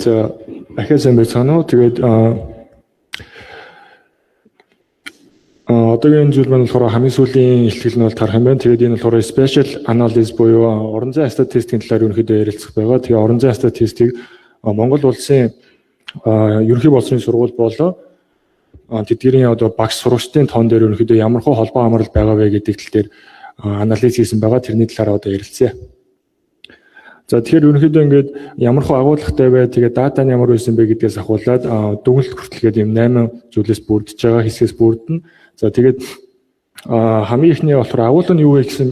За, ахиа сайн байцгаана уу. Тэгээд одоогийн зүйл маань болохоор хамгийн сүүлийн ихтгэл нь бол тарах юм байна. Тэгээд энэ болохоор spatial analysis буюу орон зайн статистикийн талаар ерөнхийдөө ярилцах байгаа. Тэгээ орон зайн статистик Монгол улсын ерөнхий боловсролын сургууль болон тэдгэрийн одоо багш сурагчдын тоон дээр ерөнхийдөө ямар хөө холбоо хамаарал байгаа вэ гэдэг тал дээр анализ хийсэн байгаа. Тэрний талаар одоо ярилцъя. За, тэгэхээр ерөнхийдөө ингээд ямар хөө агуулгатай вэ? Тэгээд дата нь ямар байсан бэ гэдгээс ахуулаад дүгнэлт хүртэл гээд ийм 8 зүйлээс бүрдэж байгаа, хэсгээс бүрдэнэ. За, тэгээд хамгийн эхний болохоор агуулга нь юу вэ гэсэн,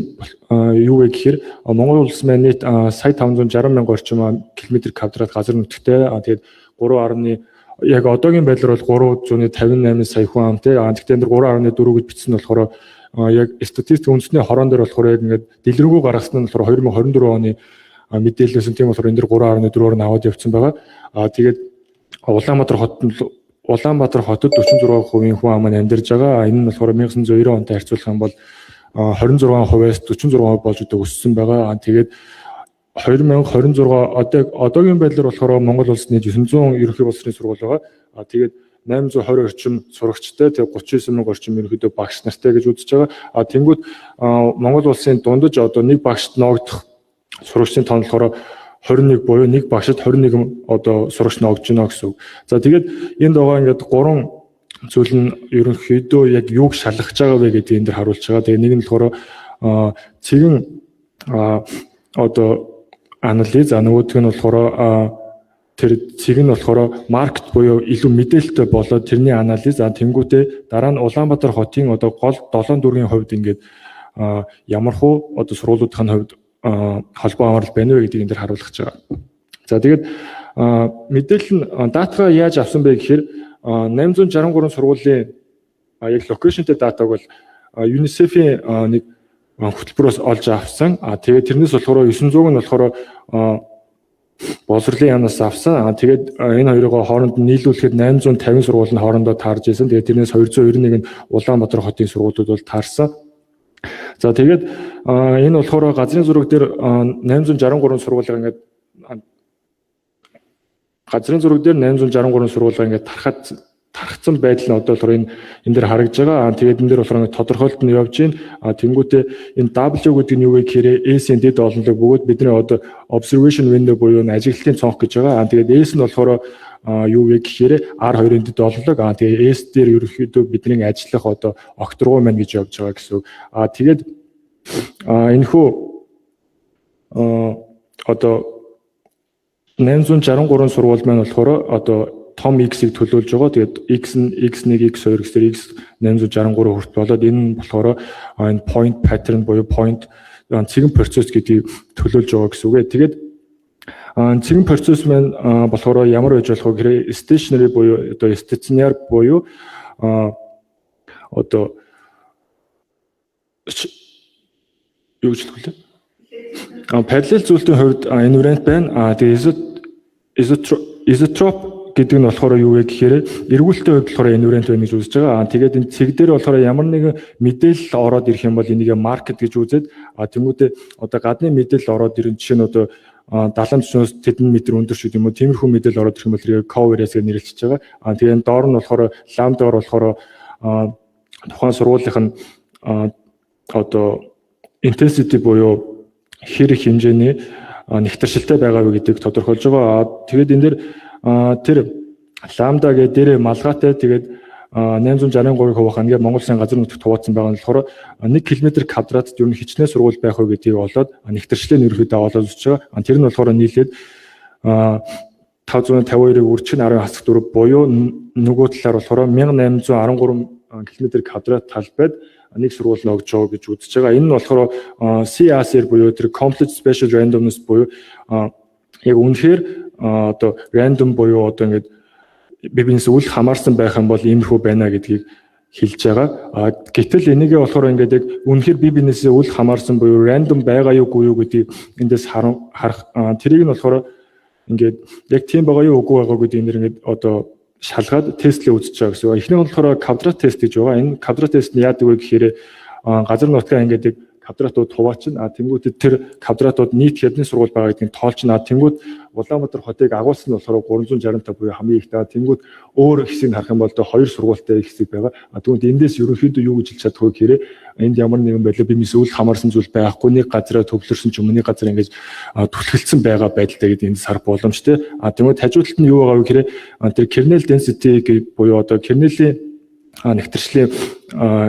юу вэ гэхээр Монгол улс маань нийт сая 560 мянга орчим километр квадрат газар нутагтай. Тэгээд 3. Яг одоогийн байдлаар бол 358 сая хүн амтай. Гэхдээ энэ 3.4 гэж бичсэн нь болохоор яг статистик үндэсний хороон дээр болохоор яг ингээд дэлгэрэнгүй гаргасан нь болохоор 2024 оны мэдээлэлсэн. Тийм болохоор энэ дэр 3.4-оор нь аваад явцсан байгаа. Тэгээд Улаанбаатар хотод 46% хүн ам нь амьдарч байгаа. Энэ нь болохоор 1990 онтой харьцуулах юм бол 26%-аас 46% болж одоо өссөн байгаа. Тэгээд 2026 одоо одоогийн байдлаар болохоор Монгол улс нийт 900 ерөнхий боловсролын сургууль байгаа. Тэгээд 820 орчим сурагчтай, тэгээд 39 мянга орчим ерөнхийдөө багш нартай гэж үзэж байгаа. Тэнгүүд Монгол улсын дундаж одоо нэг багшд ноогдох сурагчдын тоон болохоор 21 буюу нэг багшид 21 одоо сурагч ноогдож байна гэсэн үг. За, тэгээд энд байгаа ингээд гурван зүйл нь ерөнхийдөө яг юуг шалгах байгаа вэ гэдгийг энэ дэр харуулж байгаа. Тэгээ нэг нь болохоор цэгэн одоо анализ, нөгөөх нь болохоор тэр цэг нь болохоор marked буюу илүү мэдээлэлтэй болоод тэрний анализ, тэнгуүтээ дараа нь Улаанбаатар хотын одоо гол 7 дүүргийн хувьд ингээд ямар хуу одоо сургуулиудын хувьд холбоо хамаарал байна вэ гэдгийг энэ дэр харуулж байгаа. За, тэгээд мэдээлэл нь датагаа яаж авсан бэ гэхээр 863 сургуулийн яг location тэй датаг бол UNICEF-ийн нэг хөтөлбөрөөс олж авсан. Тэгээд тэрнээс болохоор 900 нь болохоор боловсролын яамнаас авсан. Тэгээд энэ хоёроо хооронд нь нийлүүлэхэд 850 сургууль нь хоорондоо таарж исэн. Тэгээд тэрнээс 291 нь Улаанбаатар хотын сургуулиуд бол таарсан. За, тэгээд энэ болохоор газрын зураг дээр 863 сургуулийг ингээд газрын зураг дээр 863 сургуулийг ингээд тархаад тархацсан байдал нь одоо болохоор энэ дээр харагдж байгаа. Тэгээд энэ дээр болохоор ингээд тодорхойлолт нь явж байна. Тэнгүүтээ энэ W гэдэг нь юу вэ гэхээр S-ийн дэд олонлог бөгөөд бидний одоо observation window буюу ажиглалтын цонх гэж байгаа. Тэгээд S нь болохоор юу вэ гэхээр R2-ын дэд олонлог. Тэгээд S дээр ерөнхийдөө бидний ажиллах одоо огторгуй маань гэж явж байгаа гэсэн үг. Тэгээд энэхүү одоо 863 сургууль маань болохоор одоо том X-ийг төлөөлж байгаа. Тэгээд X нь X1, X2 гэсээр X 863 хүртэл болоод энэ нь болохоор энэ point pattern буюу point цэгэн процесс гэдгийг төлөөлж байгаа гэсэн үг. Тэгээд цэгэн процесс маань болохоор ямар байж болох вэ гэхээр stationary буюу одоо стационар буюу одоо юу гэж хэлэх вэ? Параллел зүйлтийн хувьд invariant байна. Тэгээд isotrop гэдэг нь болохоор юу вэ гэхээр эргүүлэлтийн хувьд болохоор invariant байна гэж үзэж байгаа. Тэгээд энэ цэг дээр болохоор ямар нэгэн мэдээлэл ороод ирэх юм бол энийг marked гэж үзээд, тэнгуүтээ одоо гадны мэдээлэл ороод ирэн, жишээ нь одоо далайн түвшнөөс тэдэн метр өндөр ч гэдэг юм уу, тиймэрхүү мэдээлэл ороод ирэх юм бол тэрийг covariance гэж нэрлэж байгаа. Тэгээд доор нь болохоор ламдагаар болохоор тухайн сургуулийнх нь одоо intensity буюу хэр их хэмжээний нэгтэршилтэй байгаа вэ гэдгийг тодорхойлж байгаа. Тэгээд энэ дээр тэр ламда гэдэг дээрээ малгайтай, тэгээд 863-ыг хуваах ингээд Монгол Улсын газар нутагт хуваацсан байгаа нь болохоор 1 км квадратд ер нь хичнээн сургууль байх вэ гэдгийг олоод нэгтэршлээ нь ерөнхийдөө олоод үзэж байгаа. Тэр нь болохоор нийлээд 552-ыг үржих нь 10.4 буюу нөгөө талаар болохоор 1813 км квадрат талбайд нэг сургууль ногдож байгаа гэж үзэж байгаа. Энэ нь болохоор CASR буюу тэр complete spatial randomness буюу яг үнэхээр одоо random буюу одоо ингээд бие биенээс үл хамаарсан байх юм бол иймэрхүү байна гэдгийг хэлж байгаа. Гэтэл энийгээ болохоор ингээд яг үнэхээр бие биенээсээ үл хамаарсан буюу random байгаа юу, үгүй юу гэдгийг эндээс харах, тэрийг нь болохоор ингээд яг тийм байгаа юу, үгүй байгаа гэдгийг энэ ингээд одоо шалгаад тестлээ үзэж байгаа гэсэн. Эхний нь болохоор квадрат тест гэж байгаа. Энэ квадрат тест нь яадаг вэ гэхээр газар нутгаа ингээд яг квадратууд хуваачна. А тэнгуүтэд тэр квадратууд нийт хэдэн сургууль байгаа гэдгийг тоолчно. А тэнгуут Улаанбаатар хотыг агуулсан нь болохоор 365 буюу хамгийн их. Тэнгуут өөр хэсгийг харах юм бол хоёр сургуультай хэсэг байгаа. А тэгвэл эндээс ерөнхийдөө юу гэж хэлж чадах вэ гэхээр энд ямар нэгэн байдлаар биенээс үл хамаарсан зүйл байхгүй, нэг газараа төвлөрсөн ч юм уу, нэг газар ингэж түлхэлсэн байгаа байдалтай гэдэг энд харах боломжтой. А тэгвэл хажуу талд нь юу байгаа вэ гэхээр тэр kernel density буюу одоо kernel-ийн нэгтэрчлийн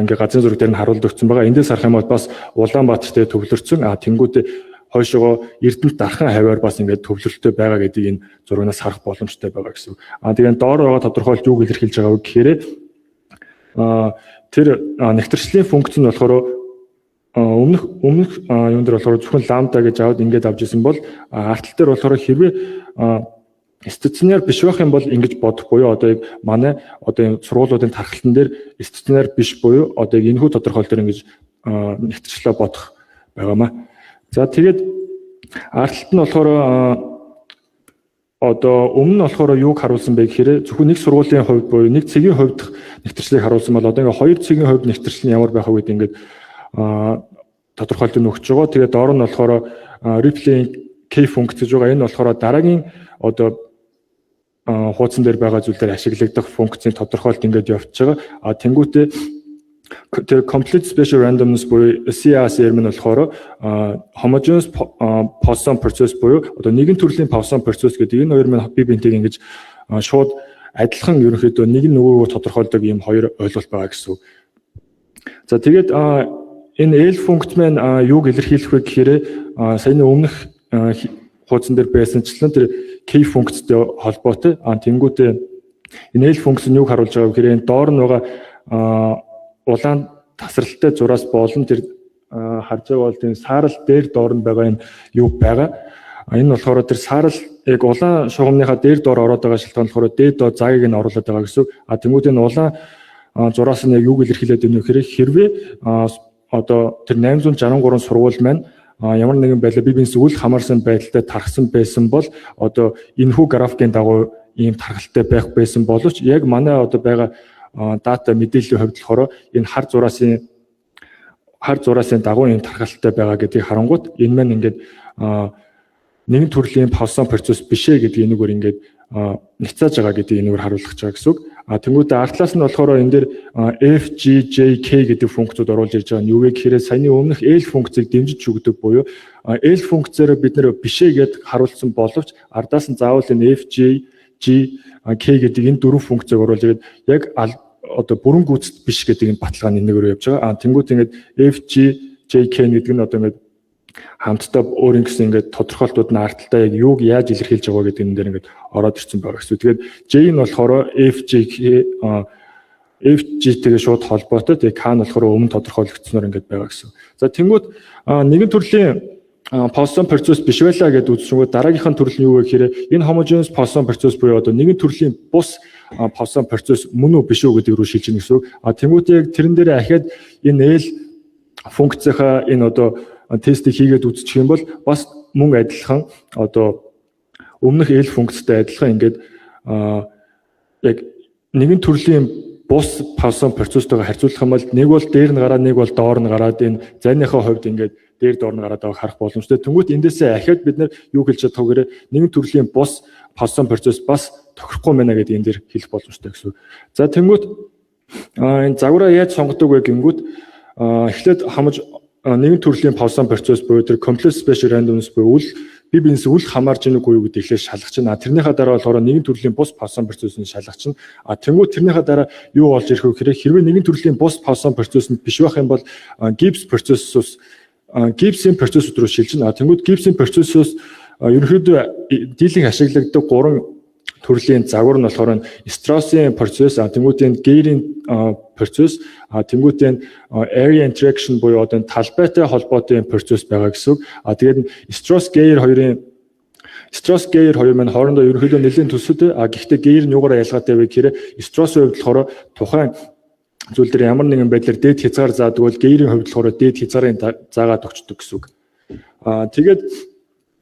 ингээ газрын зураг дээр нь харуулдаг байгаа. Эндээс харах юм бол бас Улаанбаатарт төвлөрсөн. А тэнгуүтээ хойшоогоо Эрдэнэт Дархан хавиар бас ингээд төвлөрөлттэй байгаа гэдгийг энэ зурагнаас харах боломжтой байгаа гэсэн. А тэгээд доор байгаа тодорхойлолт юуг илэрхийлж байгаа вэ гэхээр тэр нэгтэрчлийн функц нь болохоор өмнөх юун дээр болохоор зөвхөн ламбда гэж аваад ингээд авч исэн бол артал дээр болохоор хэрвээ стационар биш байх юм бол ингэж бодох буюу одоо яг манай одоо энэ сургуулиудын тархалтан дээр стационар биш буюу одоо яг энэхүү тодорхойлолт дээр ингэж нэгтэрчлээ бодох байгаамаа. За, тэгээд арталт нь болохоор одоо өмнө нь болохоор юуг харуулсан бэ гэхээр зөвхөн нэг сургуулийн хувьд буюу нэг цэгийн хувьд нэгтэрчлийг харуулсан бол одоо ингээ хоёр цэгийн хувьд нэгтэрчил нь ямар байх вэ гэдэг ингээд тодорхойлт нь өгч байгаа. Тэгээд доор нь болохоор Ripley K функц гэж байгаа. Энэ болохоор дараагийн одоо хуудсан дээр байгаа зүйл дээр ашиглагдах функцийн тодорхойлолт ингээд явчихж байгаа. А тэнгуүтээ тэр complete spatial randomness буюу CSR нь болохоор homogeneous Poisson process буюу одоо нэгэн төрлийн Poisson process гэдэг энэ хоёр маань бие биентэйг ингэж шууд адилхан, ерөнхийдөө нэг нь нөгөөгөө тодорхойлдог ийм хоёр ойлголт байгаа гэсэн үг. За, тэгээд энэ L функц маань юуг илэрхийлэх вэ гэхээр саяны өмнөх хуудсан дээр байсанчлан тэр K функцтэй холбоотой. А тэнгуүтээ энэ L функц нь юуг харуулж байгаа вэ гэхээр энэ доор нь байгаа улаан тасралтай зураас болон тэр харж байгаа бол тийм саарал дээр доор нь байгаа энэ юу байгаа. Энэ нь болохоор тэр саарал яг улаан шугамныхаа дээр доор ороод байгаа шалтгаан болохоор дээд доо заагийг нь оруулаад байгаа гэсэн. А тэнгуүтээ энэ улаан зураас нь яг юуг илэрхийлээд байна вэ гэхээр хэрвээ одоо тэр 863 сургууль маань ямар нэгэн байдлаар бие биенээс үл хамаарсан байдалтай тархсан байсан бол одоо энэхүү графикийн дагуу ийм тархалтай байх байсан боловч яг манай одоо байгаа дата мэдээллийн хувьд болохоор энэ хар зураасын дагуу ийм тархалтай байгаа гэдгийг харангуут энэ маань ингээд нэгэн төрлийн Poisson процесс биш ээ гэдгийг энэгээр ингээд няцааж байгаа гэдгийг энэгээр харуулах гэж байгаа гэсэн үг. А тэнгуүтээ артлаас нь болохоор энэ дээр F, G, J, K гэдэг функцүүд оруулж ирж байгаа нь юу вэ гэхээр саяны өмнөх L функцийг дэмжиж өгдөг буюу L функцээр бид нэр бишээ гэд харуулсан боловч ардаас нь заавал энэ F, G, G, K гэдэг энэ дөрвөн функцийг оруулж ирээд яг одоо бүрэн гүйцэд биш гэдэг энэ баталгааны энэгээр явж байгаа. А тэнгуут ингээд F, G, J, K гэдэг нь одоо ингээд хамтдаа өөрийн гэсэн ингээд тодорхойлтууд нь арталтай яг юуг яаж илэрхийлж байгаа гэдэг энэ дээр ингээд ороод ирсэн байгаа гэсэн. Тэгээд J нь болохоор F, G, K, F, G-тэйгээ шууд холбоотой. Тэгээд K нь болохоор өмнө тодорхойлогдсноор ингээд байгаа гэсэн. За, тэнгуут нэгэн төрлийн Poisson процесс биш байлаа гэдээ үзсэнгүү дараагийнх нь төрөл нь юу вэ гэхээр энэ homogeneous Poisson процесс буюу одоо нэгэн төрлийн бус Poisson процесс мөн үү, биш үү гэдэг рүү шилжинэ гэсэн үг. А тэнгуут яг тэрэн дээр ахиад энэ L функцийнхаа энэ одоо тестийг хийгээд үзчих юм бол бас мөн адилхан одоо өмнөх L функцтэй адилхан ингээд яг нэгэн төрлийн бус Poisson процесстойгоо харьцуулах юм бол нэг бол дээр нь гараад, нэг бол доор нь гараад, энэ зайныхаа хувьд ингээд дээр доор нь гараад байгааг харах боломжтой. Тэнгүүт эндээсээ ахиад бид нэр юу хэлж чадах вэ гэхээр нэгэн төрлийн бус Poisson процесс бас тохирохгүй байна гэдэг энэ дээр хэлэх боломжтой гэсэн. За, тэнгүүт энэ загвараа яаж сонгодог вэ гингүүт эхлээд хамаж нэгэн төрлийн Poisson процесс буюу тэр complete spatial randomness буюу үл бие биенээс үл хамаарж ийн үгүй юу гэдэг эхлээд шалгах чинь. А тэрнийхээ дараа болохоор нэгэн төрлийн бус Poisson процессыг шалгах чинь. А тэнгуү тэрнийхээ дараа юу болж ирэх вэ гэхээр хэрвээ нэгэн төрлийн бус Poisson процесс нь биш байх юм бол Gibbs процессус Gibbs-ийн процессууд руу шилжинэ. А тэнгуүд Gibbs-ийн процессоос ерөнхийдөө дийлэнх ашиглагддаг гурван төрлийн загвар нь болохоор Strauss-ийн процесс, тэнгуүтийн Geyer-ийн процесс, тэнгуүтийн area interaction буюу одоо талбайтай холбоотой процесс байгаа гэсэн үг. А тэгээд Strauss Geyer хоёрын, Strauss Geyer хоёр маань хоорондоо ерөнхийдөө нэлээд төсөөтэй. А гэхдээ Geyer нь юугаараа ялгаатай вэ гэхээр Strauss-ийн хувьд болохоор тухайн зүйл дээр ямар нэгэн байдлаар дээд хязгаар заадаг бол Geyer-ийн хувьд болохоор дээд хязгаарын заагаад өгчдөг гэсэн үг. А тэгээд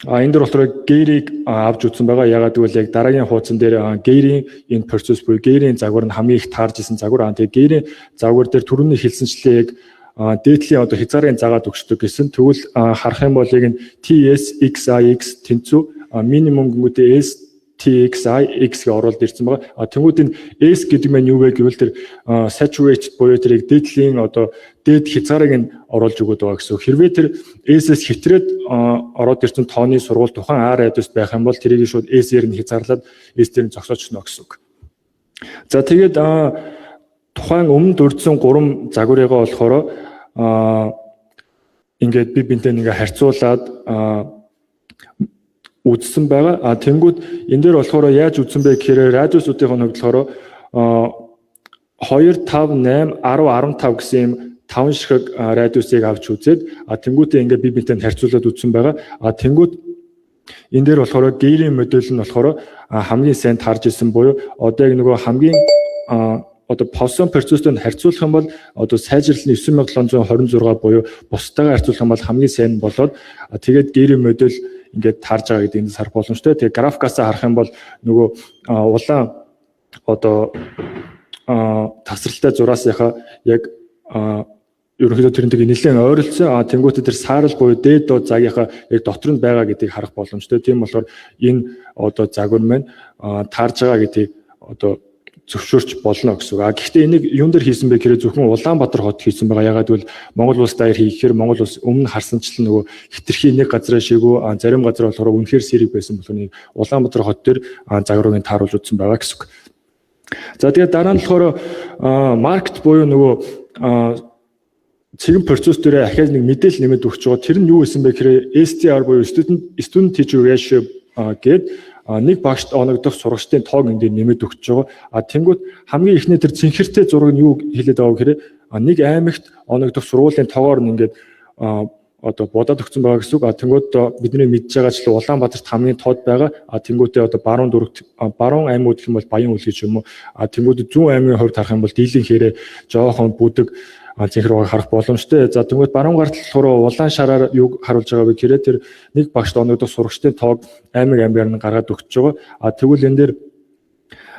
энэ дэр болохоор Geyer-ийг авч үзсэн байгаа. Ягаад гэвэл яг дараагийн хуудсан дээр Geyer-ийн энэ процесс буюу Geyer-ийн загвар нь хамгийн их таарж исэн загвар. А тэгээд Geyer-ийн загвар дээр түрүүний хэлсэнчлээ яг дээдлийн одоо хязгаарын заагаад өгчдөг гэсэн. Тэгвэл харах юм бол яг энэ TSXIX тэнцүү минимум гингүүтээ STXI X гэ оруулаад ирсэн байгаа. Тэнгүүд энэ S гэдэг маань юу вэ гэвэл тэр saturated буюу тэр дээдлийн одоо дээд хязгаарыг нь оруулж өгöd байгаа гэсэн. Хэрвээ тэр S-с хэтрээд ороод ирсэн тооны сургууль тухайн R радиуст байх юм бол тэрийг шууд S-ээр нь хязгаарлаад S дээр нь зогсоочно гэсэн үг. За, тэгээд тухайн өмнө дурдсан гурван загварыгаа болохоор ингээд би бинтэй ингээ харьцуулаад үзсэн байгаа. Тэнгүүд энэ дээр болохоор яаж үзсэн бэ гэхээр радиусуудын хувьд болохоор 2, 5, 8, 10, 15 гэсэн юм таван ширхэг радиусыг авч үзээд, тэнгүүтээ ингээ би бинтэй харьцуулаад үзсэн байгаа. Тэнгүүд энэ дээр болохоор Geary-ийн модель нь болохоор хамгийн сайн таарж исэн буюу одоо яг нөгөө хамгийн одоо Poisson процессыг харьцуулах юм бол одоо сайжрал нь 9726 буюу бусдаагаа харьцуулах юм бол хамгийн сайн болоод, тэгээд Geary модель ингээд таарж байгаа гэдгийг эндээс харах боломжтой. Тэгээд графикаас харах юм бол нөгөө улаан одоо тасралтай зураасынхаа яг ерөнхийдөө тэрнтэйг нэлээд ойролцсон. Тэнгүүтээ тэр саарал буюу дээд доод загийнхаа яг дотор нь байгаа гэдгийг харах боломжтой. Тийм болохоор энэ одоо загвар маань таарж байгаа гэдгийг одоо зөвшөөрч болно гэсэн үг. Гэхдээ энийг юун дээр хийсэн бэ гэхээр зөвхөн Улаанбаатар хот хийсэн байгаа. Ягаад гэвэл Монгол улс даяар хийхээр Монгол улс өмнө харсанчлан нөгөө хэтэрхий нэг газраа шигүү, зарим газар болохоор үнэхээр сэрэг байсан болохоор нэг Улаанбаатар хот дээр загварыг нь тааруулж үзсэн байгаа гэсэн үг. За, тэгээд дараа нь болохоор market буюу нөгөө цэгэн процесс дээр ахиад нэг мэдээлэл нэмээд өгч байгаа. Тэр нь юу байсан бэ гэхээр STR буюу student teacher ratio гээд нэг багшд оногдох сурагчдын тоог энэ дээр нэмээд өгч байгаа. Тэнгүүд хамгийн эхний тэр цэнхэртэй зураг нь юу хэлээд байгаа вэ гэхээр нэг аймагт оногдох сургуулийн тоогоор нь ингээд одоо будаад өгсөн байгаа гэсэн үг. Тэнгүүд бидний мэдж байгаачлан Улаанбаатарт хамгийн тод байгаа. Тэнгүүтээ одоо баруун дүүрэгт, баруун аймагуд гэх юм бол Баян Улс гэж юм уу. Тэнгүүд зүүн аймгийн хувьд харах юм бол дийлэн хэрэг жоохон бүдэг цэнхэр байгааг харах боломжтой. За, тэнгүүд баруун гарт болохоор улаан шараар юг харуулж байгаа вэ гэхээр тэр нэг багшд оногдох сурагчдын тоог аймаг аймгаар нь гаргаад өгч байгаа. Тэгвэл энэ дээр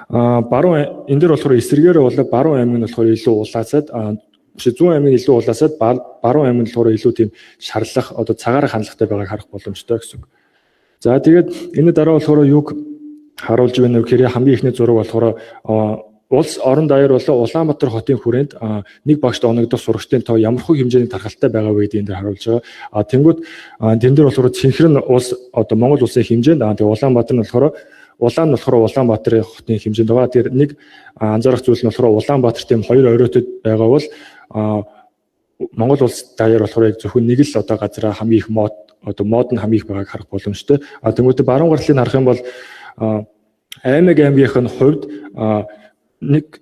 баруун, энэ дээр болохоор эсрэгээр бол баруун аймаг нь болохоор илүү улаацаад, биш, зүүн аймаг нь илүү улаасаад, баруун аймаг нь болохоор илүү тийм шарлах, одоо цагаараа хандлагатай байгааг харах боломжтой гэсэн үг. За, тэгээд энэ дараа болохоор юг харуулж байна вэ гэхээр хамгийн эхний зураг болохоор улс орон даяар болон Улаанбаатар хотын хүрээнд нэг багшд оногдох сурагчдын тоо ямар хөө хэмжээний тархалтай байгаа вэ гэдгийг энэ дээр харуулж байгаа. Тэнгүүд тэн дээр болохоор цэнхэр нь улс, одоо Монгол улсын хэмжээнд, тэгээ Улаанбаатар нь болохоор, улаан нь болохоор Улаанбаатарын хотын хэмжээнд байгаа. Тэр нэг анзаарах зүйл нь болохоор Улаанбаатар тийм хоёр оройтод байгаа бол Монгол улс даяар болохоор яг зөвхөн нэг л одоо газараа хамгийн их мод, одоо мод нь хамгийн их байгааг харах боломжтой. Тэнгүүтээ баруун гарлыг харах юм бол аймаг аймгийнх нь хувьд нэг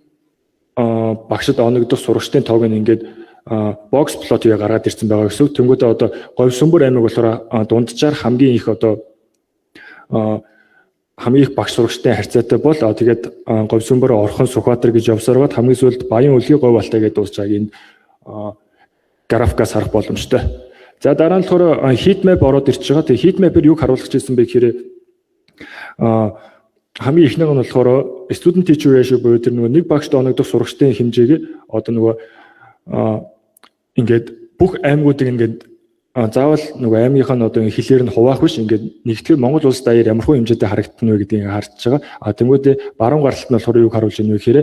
багшид оногдох сурагчдын тоог нь ингээд box plot юу гаргаад ирсэн байгаа гэсэн. Тэнгүүтээ одоо Говьсүмбэр аймаг болохоор дунджаар хамгийн их, одоо хамгийн их багш сурагчтай харьцаатай бол, тэгээд Говьсүмбэр, Орхон, Сүхбаатар гэж явсаар байгаад хамгийн сүүлд Баян Улгийн Говь Алтай гэдээ дуусч байгааг энэ графикаас харах боломжтой. За, дараа нь болохоор heat map ороод ирж байгаа. Тэгээ heat map-ээр юг харуулах гэсэн бэ гэхээр хамгийн эхнийх нь болохоор student teacher ratio буюу тэр нөгөө нэг багшд оногдох сурагчдын хэмжээг одоо нөгөө ингээд бүх аймагуудыг ингээд заавал нөгөө аймгийнх нь одоо хилээр нь хуваах биш, ингээд нэгтгэр Монгол улс даяар ямар хөө хэмжээтэй харагдана вэ гэдгийг харж байгаа. Тэнгүүдээ баруун гаралт нь болохоор юг харуулж байна вэ гэхээр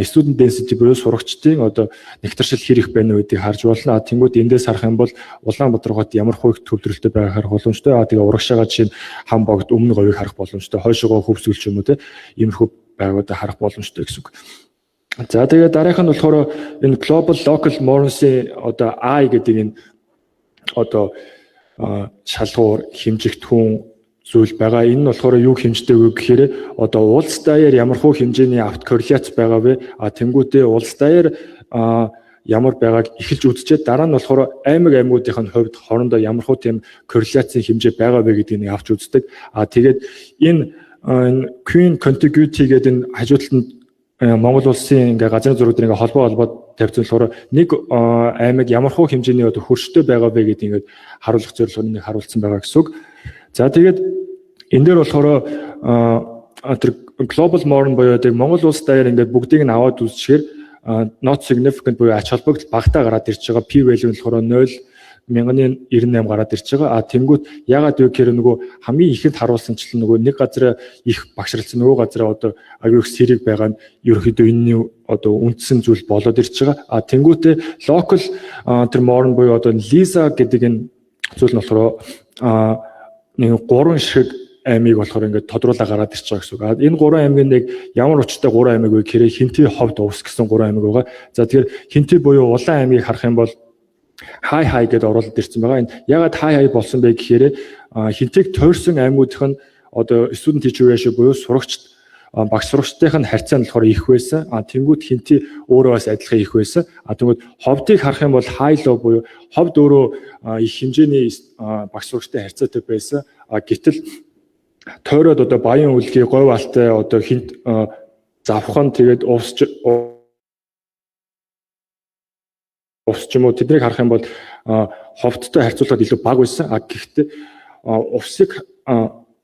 student density буюу сурагчдын одоо нэгтэршил хэр их байна вэ гэдгийг харж болно. Тэнгүүд эндээс харах юм бол Улаанбаатар хот ямар хөө их төвлөрөлтөй байгааг харах боломжтой. Тэгээ урагшаага жишээ нь Хам богд, Өмнө говийг харах боломжтой. Хойшоогоо Хөвсгөл ч юм уу, те, иймэрхүү байгуудаа харах боломжтой гэсэн үг. За, тэгээ дараагийнх нь болохоор энэ global local Moran's-ийн одоо I гэдэг энэ одоо шалгуур хэмжигдэхүүн зүйл байгаа. Энэ нь болохоор юу хэмждэг вэ гэхээр одоо улс даяар ямар хуу хэмжээний автокорреляц байгаа вэ? Тэнгүүтээ улс даяар ямар байгааг эхэлж үзчихэд, дараа нь болохоор аймаг аймагуудын хувьд хоорондоо ямар хуу тийм корреляцийн хэмжээ байгаа вэ гэдгийг нэг авч үздэг. Тэгээд энэ Queen contiguity гэдэг энэ хажуу талд нь Монгол улсын ингээ газрын зураг дээр ингээ холбоо холбоод тавьсан болохоор нэг аймаг ямар хуу хэмжээний одоо хөрштэй байгаа вэ гэдгийг ингээд харуулах зорилгоор нэг харуулсан байгаа гэсэн үг. За, тэгээд энэ дээр болохоор тэр global Moran буюу тэг Монгол улс даяар ингээд бүгдийг нь аваад үзчихээр not significant буюу ач холбогдол багтаа гараад ирж байгаа. P value нь болохоор 0.1098 гараад ирж байгаа. А тэнгүүт ягаад вэ гэхээр нөгөө хамгийн ихэнд харуулсанчлан нөгөө нэг газараа их багшралсан, нөгөө газараа одоо аюу их сэрэг байгаа нь ерөнхийдөө энэний одоо үндсэн зүйл болоод ирж байгаа. А тэнгүүтээ local тэр Moran буюу одоо Lisa гэдэг энэ зүйл нь болохоор нэг гурван шиг аймгийг болохоор ингээд тодруулаа гараад ирж байгаа гэсэн үг. Энэ гурван аймгийн нэг ямар учиртай гурван аймаг вэ гэхээр Хэнтий, Ховд, Увс гэсэн гурван аймаг байгаа. За, тэгэхээр Хэнтий буюу Улаан аймгийг харах юм бол high high гэдээ оруулаад ирсэн байгаа. Энэ ягаад high high болсон бэ гэхээр Хэнтийг тойрсон аймагуудын нь одоо student teacher ratio буюу сурагчд, багш сурагчдын нь харьцаа нь болохоор их байсан. А тэнгүүд Хэнтий өөрөө бас адилхан их байсан. А тэнгүүд Ховдыг харах юм бол high low буюу Ховд өөрөө их хэмжээний багш сурагчтай харьцаатай байсан. А гэтэл тойроод одоо Баян Өлгий, Говь Алтай, одоо Хэнт, Завхан, тэгээд Увс ч юм уу, тэднийг харах юм бол Ховдтой харьцуулахад илүү бага байсан. А гэхдээ Увсыг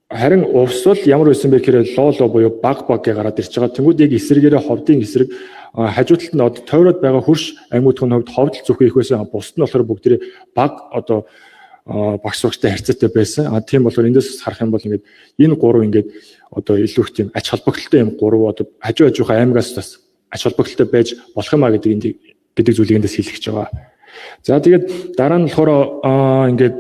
харин Увс бол ямар байсан бэ гэхээр low low буюу бага бага гэж гараад ирж байгаа. Тэнгүүд яг эсрэгээрээ Ховдын эсрэг хажуу талд нь одоо тойроод байгаа хөрш аймагуудын хувьд Ховд л зөвхөн их байсан. Бусд нь болохоор бүгдээрээ бага одоо багш сурагчтай харьцаатай байсан. А тийм болохоор эндээс харах юм бол ингээд энэ гурав ингээд одоо илүү их тийм ач холбогдолтой юм гурав одоо хажуу хажуухай аймагаас бас ач холбогдолтой байж болох юм а гэдэг энэ гэдэг зүйлийг эндээс хэлэх гэж байгаа. За, тэгээд дараа нь болохоор ингээд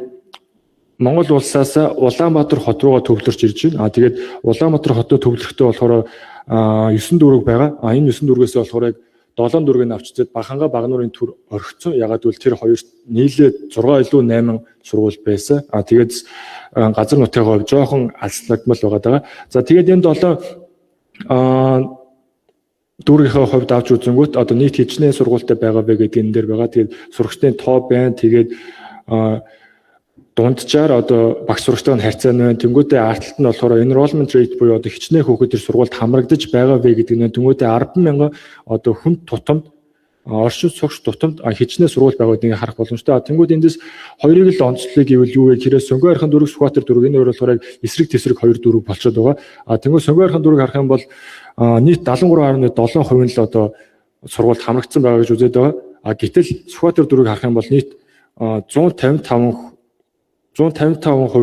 Монгол улсаас Улаанбаатар хот руугаа төвлөрч ирж байна. А тэгээд Улаанбаатар хотод төвлөрөхдөө болохоор 9 дүүрэг байгаа. А энэ 9 дүүргээс болохоор яг 7 дүүргийг авчирчээд Баханга, Багануурын төр орхицсон. Ягаад гэвэл тэр хоёр нийлээд 6 илүү 8 сургууль байсан. А тэгээд газар нутгийн хувьд жоохон алслагдмал байгаа даа. За, тэгээд энэ 7 дүүргийнхээ хувьд авч үзэнгүүт одоо нийт хичнээн сургуультай байгаа вэ гэдэг энэ дээр байгаа. Тэгээд сурагчдын тоо байна. Тэгээд дунджаар одоо багш сурагчтай нь харьцаа нь байна. Тэнгүүтээ ард талд нь болохоор enrollment rate буюу одоо хичнээн хүүхэд тэр сургуульд хамрагдаж байгаа вэ гэдэг нь, тэнгүүтээ 10 мянган одоо хүн тутамд, оршин суугч тутамд хичнээн сургууль байгаа гэдгийг харах боломжтой. Тэнгүүд эндээс хоёрыг л онцлоё гэвэл юу вэ гэхээр Сонгон Хайрхан дүүрэг, Сүхбаатар дүүрэг, энэ хоёр болохоор яг эсрэг тесрэг хоёр дүүрэг болчиход байгаа. А тэнгүүд Сонгон Хайрхан дүүрэг харах юм бол нийт 73.7% нь л одоо сургуульд хамрагдсан байгаа гэж үзээд байгаа. А гэтэл Сүхбаатар дүүргийг харах юм бол нийт 155%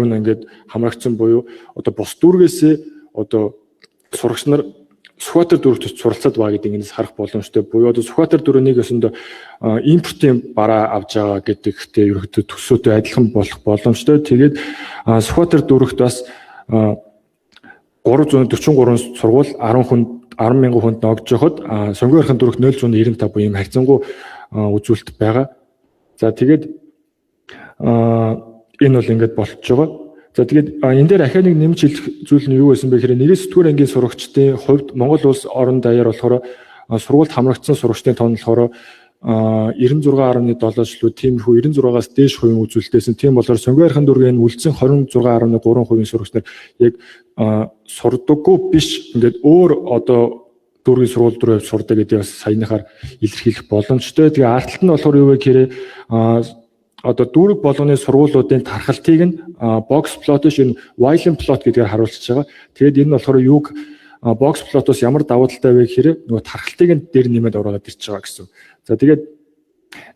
нь ингээд хамрагдсан буюу одоо бус дүүргээсээ одоо сурагч нар Сүхбаатар дүүрэгт суралцаад байгаа гэдэг эндээс харах боломжтой. Буюу одоо Сүхбаатар дүүрэг нэг ёсондоо импортын бараа авч байгаа гэдэгтэй ерөнхийдөө төсөөтэй адилхан болох боломжтой. Тэгээд Сүхбаатар дүүрэгт бас 343 сургууль 10 хүн 10 мянган хүнд ногдож байхад Сонгон Хайрхан дүүрэгт 0.95 буюу ийм харьцангуй үзүүлэлт байгаа. За, тэгээд энэ бол ингээд болчихж байгаа. За, тэгээд энэ дээр ахиад нэг нэмж хэлэх зүйл нь юу байсан бэ гэхээр 1-ээс 9 дугаар ангийн сурагчдын хувьд Монгол улс орон даяар болохоор сургуульд хамрагдсан сурагчдын тоон болохоор 96.7 жилүү, тиймэрхүү 96-аас дээш хувийн үзүүлэлтээсэн. Тийм болохоор Сонгон Хайрхан дүүргийн үлдсэн 26.3% сурагч нар яг сурдаггүй биш, ингээд өөр одоо дүүргийн сургууль руу явж сурдаг гэдэг бас саяныхаар илэрхийлэх боломжтой. Тэгээ ард талд нь болохоор юу вэ гэхээр одоо дүүрэг болгоны сургуулиудын тархалтыг нь box plot биш, энэ violin plot гэдгээр харуулж байгаа. Тэгээд энэ нь болохоор юуг box plot-оос ямар давуу талтай вэ гэхээр нөгөө тархалтыг нь дээр нэмээд оруулаад ирж байгаа гэсэн. За, тэгээд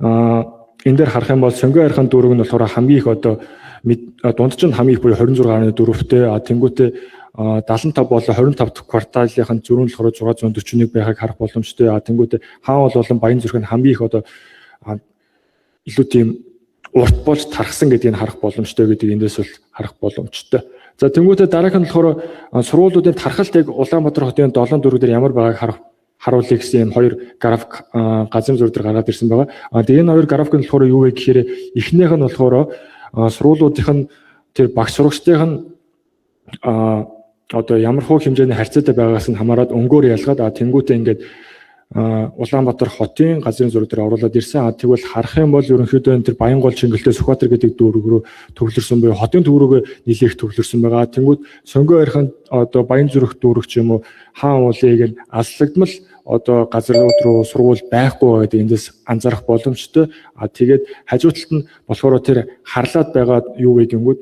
энэ дээр харах юм бол Сонгон Хайрхан дүүрэг нь болохоор хамгийн их одоо дундч нь хамгийн их буюу 26.4-тэй, а тэнгуүтээ 75 болон 25 дахь кварталынх нь зөрүү нь болохоор 641 байхыг харах боломжтой. А тэнгуүтээ Хаан уул болон Баян зүрх нь хамгийн их одоо илүү тийм урт болж тархсан гэдгийг харах боломжтой гэдгийг эндээс бол харах боломжтой. За, тэнгуүтээ дараагийнх нь болохоор сургуулиудын тархалт яг Улаанбаатар хотын 7 дүүрэг дээр ямар байгааг харах харуулъя гэсэн юм хоёр график газрын зураг дээр гаргаад ирсэн байгаа. А тэгээ энэ хоёр график нь болохоор юу вэ гэхээр эхнийх нь болохоор сургуулиудынх нь тэр багш сурагчдын нь одоо ямар хуу хэмжээний харьцаатай байгаагаас нь хамаарат өнгөөр ялгаад, а тэнгуүтээ ингээд Улаанбаатар хотын газрын зураг дээр оруулаад ирсэн. А тэгвэл харах юм бол ерөнхийдөө энэ тэр Баянгол, Чингэлтэй, Сүхбаатар гэдэг дүүрэг рүү төвлөрсөн буюу хотын төв рүүгээ нэлээх төвлөрсөн байгаа. Тэнгүүд Сонгон Хайрхан, одоо Баян зүрх дүүрэг ч юм уу, Хаан уулыг нь алслагдмал одоо газрууд руу сургууль байхгүй гэдэг эндээс анзаарах боломжтой. А тэгээд хажуу талд нь болохоор тэр харлаад байгаа юу вэ гэнгүүт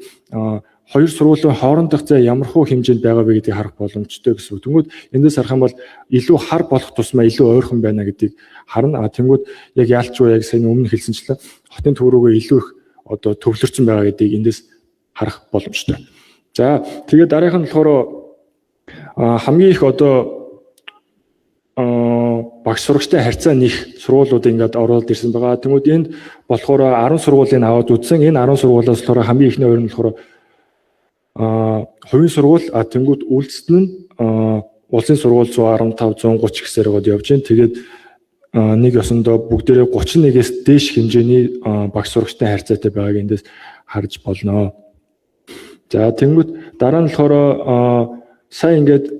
хоёр сургуулийн хоорондох зай ямархуу хэмжээнд байгаа вэ гэдгийг харах боломжтой гэсэн үг. Тэнгүүд эндээс харах юм бол илүү хар болох тусмаа илүү ойрхон байна гэдгийг харна. Тэнгүүд яг яалчгүй, яг сайн өмнө хэлсэнчлэн, хотын төв рүүгээ илүү их одоо төвлөрсөн байгаа гэдгийг эндээс харах боломжтой. За, тэгээд дараагийнх нь болохоор хамгийн их одоо багш сурагчтай харьцаа нэх сургуулиуд ингээд оруулаад ирсэн байгаа. Тэнгүүд энд болохоор 10 сургуулийг аваад үзсэн. Энэ 10 сургуулиас болохоор хамгийн ихний хоёр нь болохоор хувийн сургууль, тэнгүүд үлдсэн нь улсын сургууль 115, 130 гэсээр явж байна. Тэгээд нэг ёсондоо бүгдээрээ 31-ээс дээш хэмжээний багш сурагчтай харьцаатай байгааг эндээс харж болно. За, тэнгүүд дараа нь болохоор сая ингээд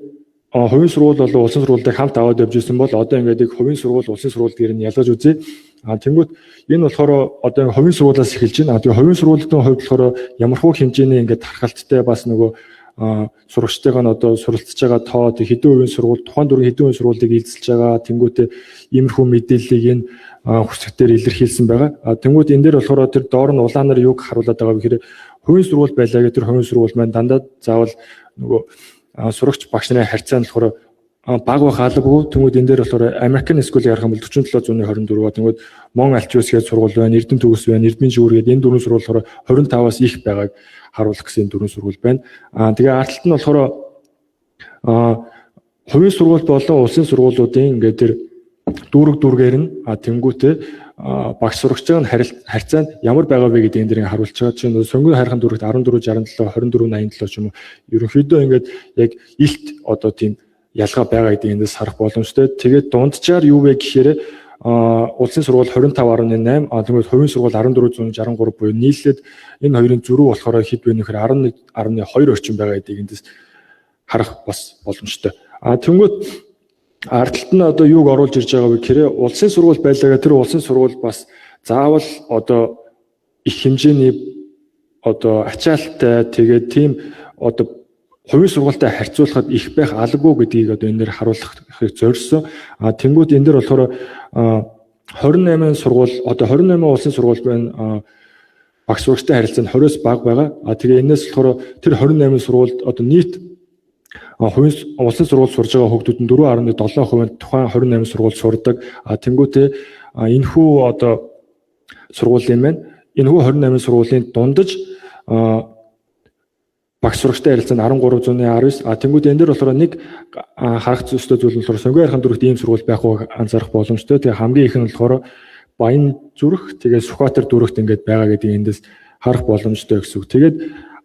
хувийн сургууль болон улсын сургуулийг хамт аваад явж ирсэн бол одоо ингээд яг хувийн сургууль, улсын сургууль дээр нь ялгаж үзье. Тэнгүүд энэ болохоор одоо хувийн сургуулиас эхэлж байна. Тэгээ хувийн сургуулийн хувьд болохоор ямархуу хэмжээний ингээд тархалттай, бас нөгөө сурагчтайгаа нь одоо суралцж байгаа тоо, хэдэн хувийн сургууль, тухайн дүүргийн хэдэн хувийн сургуулийг эзэлж байгаа, тэнгүүтээ иймэрхүү мэдээллийг энэ хэсгээр илэрхийлсэн байгаа. Тэнгүүд энэ дээр болохоор тэр доор нь улаанаар юуг харуулад байгаа вэ гэхээр хувийн сургууль байлаа гэх тэр хувийн сургууль маань дандаа заавал нөгөө сурагч багш нарын харьцаа нь болохоор бага байх албагүй. Тэнгүүд энэ дээр болохоор American School ярих юм бол 47.24, тэнгүүд Мон Альчиус гэж сургууль байна, Эрдэм төгс байна, Эрдмийн шүүр гэдэг энэ дөрвөн сургууль болохоор 25-аас их байгааг харуулах гэсэн дөрвөн сургууль байна. Тэгээ ард талд нь болохоор хувийн сургууль болон улсын сургуулиудын ингээд тэр дүүрэг дүүргээр нь, тэнгүүтээ багш сурагчийн харьцаа нь ямар байгаа вэ гэдэг энэ дэр харуулж байгаа. Чинь Сонгон хайрхан дүүрэгт 14 67, 24 87 ч юм уу, ерөнхийдөө ингээд яг илт одоо тийм ялгаа байгаа гэдэг эндээс харах боломжтой. Тэгээд дунджаар юу вэ гэхээр улсын сургууль 25.8, тэгмээд хувийн сургууль 1463 буюу нийлээд энэ хоёрын зөрүү болохоор хэд вэ нөхөр 11.2 орчим байгаа гэдгийг эндээс харах бас боломжтой. Тэнгүүт ард талд нь одоо юуг оруулж ирж байгаа вэ гэхээр улсын сургууль байлаа, тэр улсын сургууль бас заавал одоо их хэмжээний одоо ачаалттай, тэгээд тийм одоо хувийн сургуультай харьцуулахад их байх албагүй гэдгийг одоо энэ дээр харуулахыг зорьсон. Тэнгүүд энэ дээр болохоор 28 сургууль, одоо 28 улсын сургууль байна, багш сурагчтай харилцаа нь 20-оос бага байгаа. Тэгээ энэс болохоор тэр 28 сургуульд одоо нийт хувийн, улсын сургууль сурж байгаа хүүхдүүд нь 4.7% тухайн 28 сургууль сурдаг. Тэнгүүтээ энэхүү одоо сургуулийн маань энэхүү 28 сургуулийн дундаж багш сурагчтай харилцаа нь 13.19. Тэнгүүд энэ дээр болохоор нэг харах ёстой зүйл нь болохоор Сонгон хайрхан дүүрэгт ийм сургууль байхгүй анзаарах боломжтой. Тэгээ хамгийн их нь болохоор Баян зүрх, тэгээ Сүхбаатар дүүрэгт ингээд байгаа гэдгийг эндээс харах боломжтой гэсэн үг. Тэгээд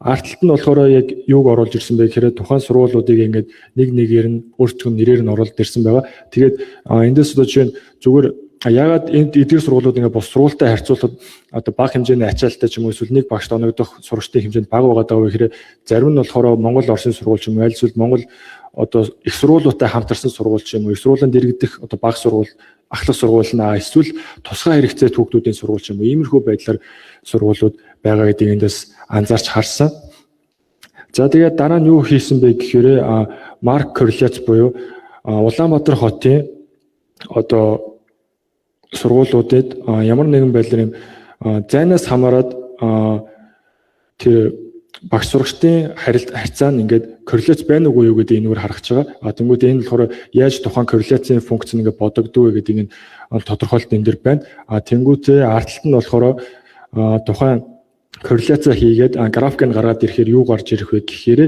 ард талд нь болохоор яг юуг оруулж ирсэн бэ гэхээр тухайн сургуулиудыг ингээд нэг нэгээр нь өөрсдөө нэрээр нь оруулж ирсэн байгаа. Тэгээд эндээс одоо жишээ нь зүгээр яагаад энд эдгээр сургуулиуд ингээд бус сургуультай харьцуулахад одоо бага хэмжээний ачаалттай ч юм уу, эсвэл нэг багшд оногдох сурагчдын хэмжээнд бага байгаа даа вэ гэхээр зарим нь болохоор Монгол Оросын сургууль ч юм уу, аль эсвэл Монгол одоо их сургуулиудтай хамтарсан сургууль ч юм уу, их сургуулийн дэргэдэх одоо бага сургууль, ахлах сургууль нь, эсвэл тусгай хэрэгцээтэй хүүхдүүдийн сургууль ч юм уу, иймэрхүү байдлаар сургуулиуд байгаа гэдгийг эндээс анзаарч харсан. За, тэгээд дараа нь юу хийсэн бэ гэхээр Марк корреляц буюу Улаанбаатар хотын одоо сургуулиудад ямар нэгэн байдлаар юм зайнаас хамаарат тэр багш сурагчдын харьцаа нь ингээд корреляц байна уугүй юу гэдэг энэгээр харах гэж байгаа. Тэнгүүд энэ болохоор яаж тухайн корреляцийн функц нь ингээд бодогдов вэ гэдэг нь тодорхойлолт энэ дэр байна. Тэнгүүтээ ард талд нь болохоор тухайн корреляцаа хийгээд график нь гаргаад ирэхээр юу гарч ирэх вэ гэхээр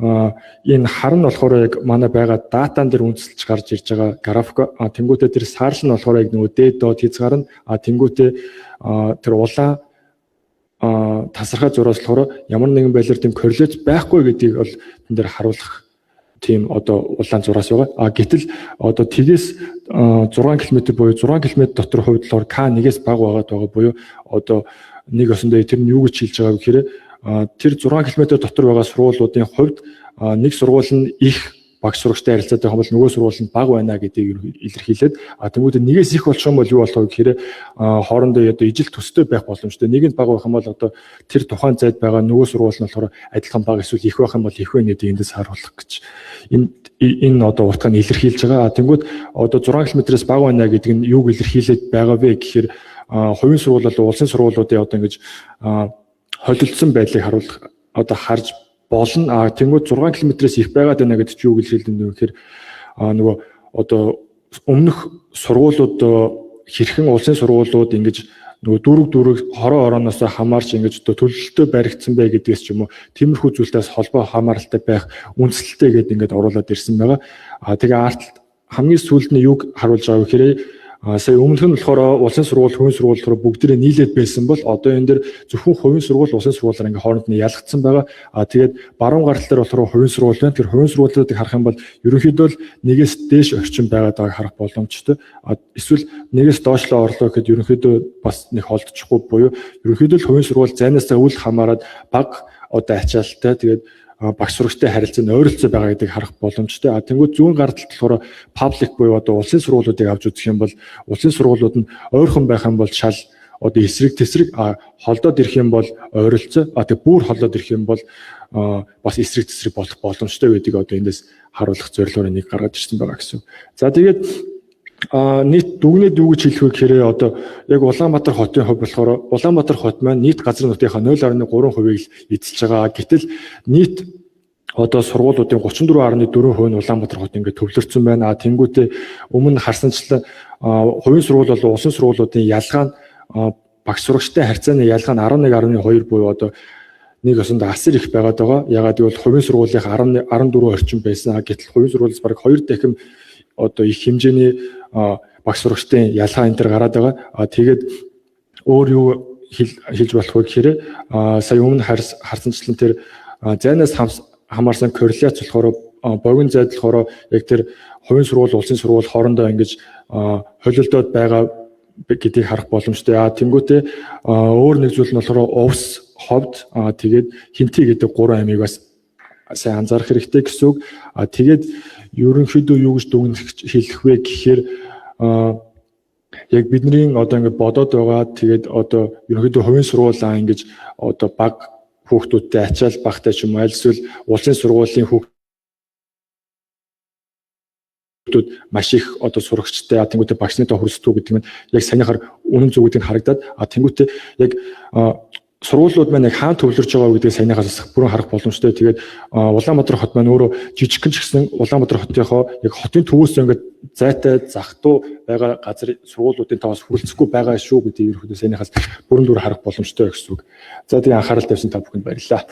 энэ хар нь болохоор яг манай байгаа датан дээр үндэслэж гарч ирж байгаа график. Тэнгүүтээ тэр саарл нь болохоор яг нөгөө дээд доод хязгаар нь, тэнгүүтээ тэр улаан тасархай зураас болохоор ямар нэгэн байдлаар тийм корреляц байхгүй гэдгийг бол тэн дээр харуулах тийм одоо улаан зураас байгаа. Гэтэл одоо тэгээс 6 км буюу 6 км дотор хувьд болохоор К нэгээс бага байгаад байгаа буюу одоо нэг ёсондоо тэр нь юу гэж хэлж байгаа вэ гэхээр тэр 6 км дотор байгаа сургуулиудын хувьд нэг сургууль нь их багш сурагчтай харилцаатай юм бол нөгөө сургууль нь бага байна гэдгийг илэрхийлээд, тэнгуүдээ нэгээс их болчих юм бол юу болох вэ гэхээр хоорондоо одоо ижил төстэй байх боломжтой. Нэг нь бага байх юм бол одоо тэр тухайн зайд байгаа нөгөө сургууль нь болохоор адилхан бага, эсвэл их байх юм бол их байна гэдгийг эндээс харуулах гэж энэ одоо утга нь илэрхийлж байгаа. Тэнгүүд одоо 6 км-ээс бага байна гэдэг нь юуг илэрхийлээд байгаа вэ гэхээр хувийн сургууль болон улсын сургуулиудын одоо ингэж холилдсон байдлыг харуулах одоо харж болно. А тэнгууд 6 км-ээс их байгаад байна гэдэг чи юу гэж хэлдэг вэ гэхээр нөгөө одоо өмнөх сургуулиуд хэрхэн улсын сургуулиуд ингэж нөгөө дүүрэг дүүрэг хороо хорооноос хамаарч ингэж одоо төлөлтөй баригдсан бай гэдгээс ч юм уу, тиймэрхүү зүйлээс холбоо хамааралтай байх үндсэлтэй гэдээ ингээд оруулаад ирсэн байгаа. А тэгээ арт хамгийн сүүлд нь юг харуулж байгаа вэ гэхээр сая өмнөх нь болохоор улсын сургууль, хувийн сургууль болохоор бүгдээрээ нийлээд байсан бол одоо энэ дээр зөвхөн хувийн сургууль, улсын сургуулиар ингээ хооронд нь ялгцсан байгаа. А тэгээд баруун гар тал дээр болохоор хувийн сургууль байна. Тэр хувийн сургуулиудыг харах юм бол ерөнхийдөө л нэгээс дээш орчим байгаад байгааг харах боломжтой. А эсвэл нэгээс доошлоо орлоо гэхэд ерөнхийдөө бас нэг холдчихгүй буюу ерөнхийдөө л хувийн сургууль зайнаасаа үл хамааран бага одоо ачаалттай, тэгээд багш сурагчтай харилцаа нь ойролцоо байгаа гэдгийг харах боломжтой. А тэнгуү зүүн гар талд болохоор public буюу одоо улсын сургуулиудыг авч үзэх юм бол улсын сургуулиуд нь ойрхон байх юм бол шал одоо эсрэг тесрэг, холдоод ирэх юм бол ойролцоо, а тэг бүр холдоод ирэх юм бол бас эсрэг тесрэг болох боломжтой гэдгийг одоо эндээс харуулах зорилгоор энийг гаргаж ирсэн байгаа гэсэн. За, тэгээд нийт дүгнээд юу гэж хэлэх вэ гэхээр одоо яг Улаанбаатар хотын хувьд болохоор Улаанбаатар хот маань нийт газар нутгийнхаа 0.3%-ийг л эзэлж байгаа. Гэтэл нийт одоо сургуулиудын 34.4% нь Улаанбаатар хот ингээд төвлөрсөн байна. А тэнгуүтээ өмнө харсанчлан хувийн сургууль болон улсын сургуулиудын ялгаа нь, багш сурагчтай харьцааны ялгаа нь 11.2 буюу одоо нэг осонд асар их байгаад байгаа. Ягаад гэвэл хувийн сургуулийнх 10 14 орчим байсан. Гэтэл хувийн сургуулиас бараг 2 дахин одоо их хэмжээний багш сурагчдын ялгаа энэ төр гараад байгаа. А тэгээд өөр юу хэлж болох вэ гэхээр сая өмнө харсанчлан тэр зайнаас хамаарсан корреляц болохоор богино зайд болохоор яг тэр хувийн сургууль, улсын сургууль хоорондоо ингэж холилдоод байгаа гэдгийг харах боломжтой. А тэнгуүтээ өөр нэг зүйл нь болохоор Увс, Ховд, тэгээд Хэнтий гэдэг гурван аймгийг бас сайн анзаарах хэрэгтэй гэсэн үг. А тэгээд ерөнхийдөө юу гэж дүгнэх хэлэх вэ гэхээр яг бидний одоо ингэ бодоод байгаа, тэгээд одоо ерөнхийдөө хувийн сургуулаа ингэж одоо баг хүүхдүүдтэй ачаал багтай ч юм уу, аль эсвэл улсын сургуулийн хүүхдүүд маш их одоо сурагчтай, тэнгуүтээ багш нартай хүрсдэг гэдэг нь яг саяныхаар үнэн зөв гэдэг нь харагдаад, а тэнгуүтээ яг сургуулиуд маань яг хаана төвлөрж байгаа гэдгийг саяныхаас бас бүрэн харах боломжтой. Тэгээд Улаанбаатар хот маань өөрөө жижигхэн ч гэсэн Улаанбаатар хотынхоо яг хотын төвөөс ингээд зайтай захтуу байгаа газар сургуулиудын тоос хүрэлцэхгүй байгаа шүү гэдгийг ерөнхийдөө саяныхаас бүрэн дүр харах боломжтой гэсэн үг. За, тэгээ анхаарал тавьсан та бүхэнд баярлалаа.